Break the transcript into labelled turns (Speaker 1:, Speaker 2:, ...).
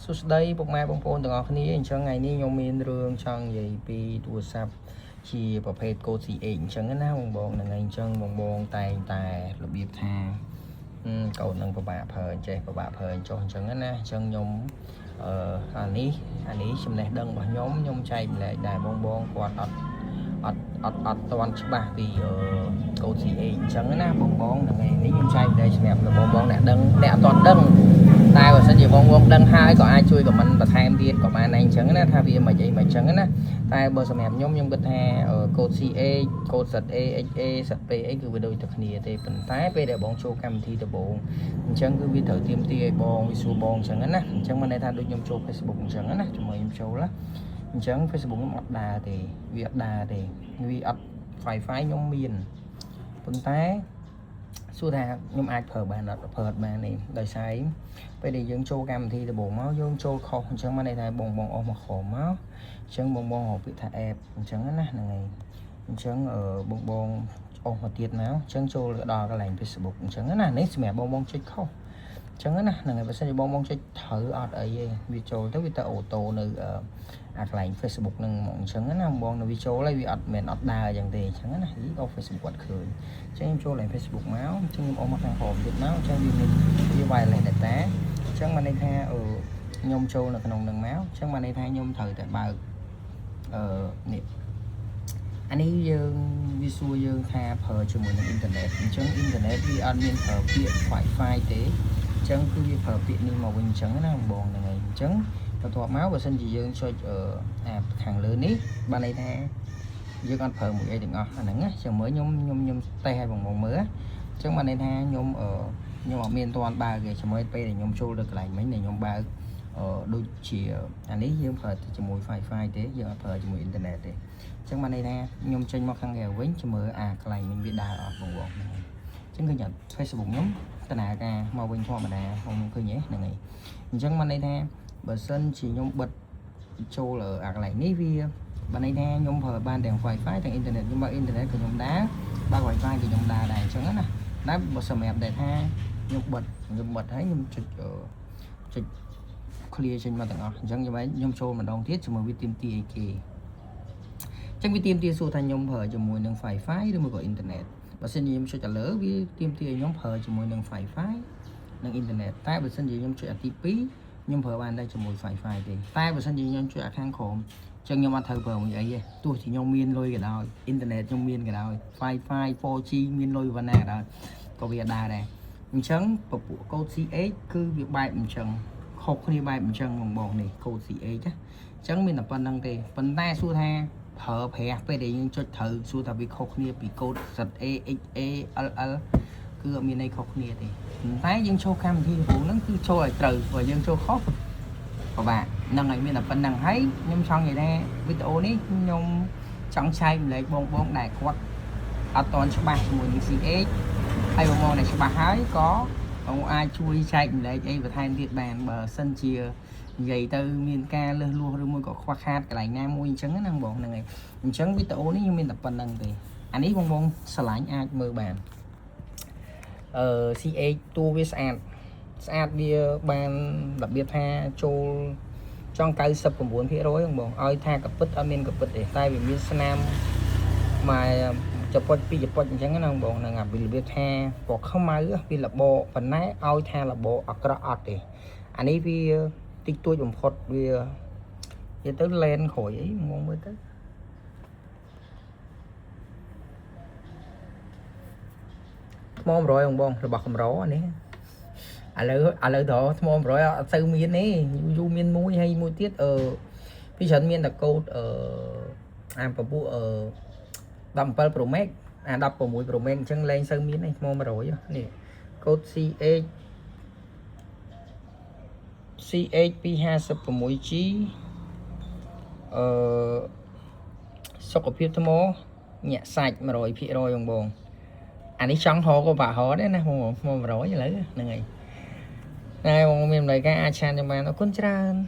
Speaker 1: សួស្តីពុកម៉ែបងប្អូនទាំងអស់គ្នាអញ្ចឹងថ្ងៃនេះខ្ញុំមានរឿងចង់និយាយពីទូរស័ព្ទជាប្រភេទកូដ CH អញ្ចឹងណាបងបងហ្នឹងហើយអញ្ចឹងបងបងតែងតែរបៀបថាកូដនឹងពិបាកប្រើអញ្ចេះពិបាកប្រើអញ្ចោះអញ្ចឹងណាអញ្ចឹងខ្ញុំអឺអានេះអានេះចំណេះដឹងរបស់ខ្ញុំខ្ញុំចែកម្លែកដែរបងបងគាត់អត់អត់អត់អត់ទាន់ច្បាស់ពីកូដ CH អញ្ចឹងណាបងបងហ្នឹងហើយនេះខ្ញុំចែកម្លែកសម្រាប់បងបងអ្នកដឹងអ្នកអត់ទាន់ដឹង តែបើសិនជាបងបងដឹងហើយក៏អាចជួយ comment បន្ថែមទៀតក៏បានដែរអញ្ចឹងណាថាវាមិនអីមិនអញ្ចឹងណាតែបើសម្រាប់ខ្ញុំខ្ញុំគិតថាកូដ CH កូដ ZA XA ZP អីគឺវាដូចតែគ្នាទេប៉ុន្តែពេលដែលបងចូលកម្មវិធីដំបូងអញ្ចឹងគឺវាត្រូវទាមទារឲ្យបងវាសួរបងអញ្ចឹងណាអញ្ចឹងមានន័យថាដូចខ្ញុំចូល Facebook អញ្ចឹងណាជាមួយខ្ញុំចូលណាអញ្ចឹង Facebook ខ្ញុំអត់ដើរទេវាអត់ដើរទេវាអត់ Wi-Fi ខ្ញុំមានប៉ុន្តែសួរថាខ្ញុំអាចប្រើបានអត់ប្រើអត់បានទេដោយសារពេលដែលយើងចូលកម្មវិធីដំបូងមកយើងចូលខុសអញ្ចឹងមានន័យថាបងបងអស់មកក្រោមមកអញ្ចឹងបងបងរកពាក្យថា app អញ្ចឹងណាហ្នឹងហើយអញ្ចឹងអឺបងបងអស់មកទៀតមកអញ្ចឹងចូលដល់កន្លែង Facebook អញ្ចឹងណានេះសម្រាប់បងបងចុចខុសអញ្ចឹងណាហ្នឹងហើយបើសិនជាបងបងចុចត្រូវអត់អីទេវាចូលទៅវាទៅauto នៅអាកន្លែង Facebook ហ្នឹងហ្មងអញ្ចឹងណាបងនៅវាចូលហើយវាអត់មែនអត់ដើរអញ្ចឹងទេអញ្ចឹងណាយីអូ Facebook គាត់ឃើញអញ្ចឹងខ្ញុំចូលកន្លែង Facebook មកអញ្ចឹងខ្ញុំអស់មកខាងក្រោមទៀតមកអញ្ចឹងវាមានវា wireless data អញ្ចឹងបានន័យថាអឺខ្ញុំចូលនៅក្នុងនឹងមកអញ្ចឹងបានន័យថាខ្ញុំត្រូវតែបើកអឺនេះអានេះយើងវាសួរយើងថាប្រើជាមួយនឹងអ៊ីនធឺណិតអញ្ចឹងអ៊ីនធឺណិតវាអត់មានប្រើពាក្យ Wi-Fi ទេអញ្ចឹងគឺវាប្រើពាក្យនេះមកវិញអញ្ចឹងណាបងហ្នឹងហើយអញ្ចឹងបន្ទាប់មកបើសិនជាយើងចុចអឺអាខាងលើនេះបានន័យថាយើងអត់ប្រើមួយអីទាំងអស់អាហ្នឹងណាចាំមើលខ្ញុំខ្ញុំខ្ញុំតេស្តឲ្យបងបងមើលអញ្ចឹងបានន័យថាខ្ញុំអឺខ្ញុំអត់មានទាន់បើកទេជាមួយពេលដែលខ្ញុំចូលទៅកន្លែងមិញដែលខ្ញុំបើកអឺដូចជាអានេះយើងប្រើតែជាមួយ Wi-Fi ទេយើងអត់ប្រើជាមួយអ៊ីនធឺណិតទេអញ្ចឹងបានន័យថាខ្ញុំចេញមកខាងក្រៅវិញជាមួយអាកន្លែងមិញវាដើរអត់បងបងហ្នឹងហើយអញ្ចឹងឃើញអត់ Facebook ខ្ញុំដំណើរការមកវិញធម្មតាបងឃើញទេហ្នឹងហើយអញ្ចឹងបានន័យថាបើសិនជាខ្ញុំបិទចូលអាកន្លែងនេះវាបានន័យថាខ្ញុំប្រើបានទាំង Wi-Fi ទាំងអ៊ីនធឺណិតខ្ញុំបើកអ៊ីនធឺណិតក៏ខ្ញុំដើរបើក Wi-Fi ក៏ខ្ញុំដើរដែរអញ្ចឹងណាតែបើសម្រាប់តែថាខ្ញុំបិទខ្ញុំបិទហើយខ្ញុំចុចចុច clear ចេញមកទាំងអស់អញ្ចឹងខ្ញុំឯងខ្ញុំចូលម្ដងទៀតជាមួយវាទាមទារអីគេអញ្ចឹងវាទាមទារសួរថាខ្ញុំប្រើជាមួយនឹង Wi-Fi ឬមួយក៏អ៊ីនធឺណិតបើសិនជាខ្ញុំចុចទៅលើវាទាមទារឲ្យខ្ញុំប្រើជាមួយនឹង Wi-Fi និងអ៊ីនធឺណិតតែបើសិនជាខ្ញុំចុចអាទី2ខ្ញុំប្រើបានតែជាមួយ Wi-Fi ទេតែបើសិនជាខ្ញុំចុចអាខាងក្រោមអញ្ចឹងខ្ញុំអត់ត្រូវប្រើមួយអីទេទោះជាខ្ញុំមានលុយក៏ដោយអ៊ីនធឺណិតខ្ញុំមានក៏ដោយ Wi-Fi 4G មានលុយប៉ុណ្ណាក៏ដោយក៏វាដើរដែរអញ្ចឹងពពួកកូដ CH គឺវាបែបអញ្ចឹងខុសគ្នាបែបអញ្ចឹងបងបងនេះកូដ CH ណាអញ្ចឹងមានតែប៉ុណ្្នឹងទេប៉ុន្តែសួរថាប្រើប្រាស់ពេលដែលយើងចុចត្រូវសួរថាវាខុសគ្នាពីកូដ ZA XA LL គឺអត់មានន័យខុសគ្នាទេប៉ុន្តែយើងចូលកម្មវិធីដំបូងហ្នឹងគឺចូលឲ្យត្រូវបើយើងចូលខុសពិបាកហ្នឹងហើយមានតែប៉ុណ្្នឹងហើយខ្ញុំចង់និយាយថាវីដេអូនេះខ្ញុំចង់ចែកម្លែកបងបងដែលគាត់អត់ទាន់ច្បាស់ជាមួយនឹង CH ហើយបងបងដែលច្បាស់ហើយក៏បងអាចជួយចែកម្លែកអីបន្ថែមទៀតបានបើសិនជានិយាយទៅមានការលើសលួសឬមួយក៏ខ្វះខាតកន្លែងណាមួយអញ្ចឹងណាបងហ្នឹងហើយអញ្ចឹងវីដេអូនេះខ្ញុំមានតែប៉ុណ្្នឹងទេអានេះបងបងស្រឡាញ់អាចមើលបានអឺ CH តួវាស្អាតស្អាតវាបានរបៀបថាចូលចង់99%បងបងឲ្យថាកពិតអត់មានកពិតទេតែវាមានស្នាមមកចពុចពីរចពុចអញ្ចឹងណាបងហ្នឹងអារបៀបថាពណ៌ខ្មៅវាលបប៉ុន្តែឲ្យថាលបអាក្រក់អត់ទេអានេះវាតិចតួចបំផុតវានិយាយទៅលែនក្រោយអីមកមើលទៅថ្ម100បងបងរបស់កម្រនេះឥឡូវឥឡូវដល់ថ្ម100អត់សូវមានទេយូរមានមួយហើយមួយទៀតអឺពីច្រើនមានតែកូដអឺអាពពួកអឺ17 Pro Max អា16 Pro Max អញ្ចឹងលែងសូវមានទេថ្ម100នេះកូដ CH CH 256G អឺសុខភាពថ្មញាក់សាច់100%បងបងអានេះចង់ហៅក៏បាក់ហៅដែរណាបងថ្ម100ឥឡូវហ្នឹងហើយណែបងមានតម្លៃការអាច chat ខ្ញុំបានអរគុណច្រើន។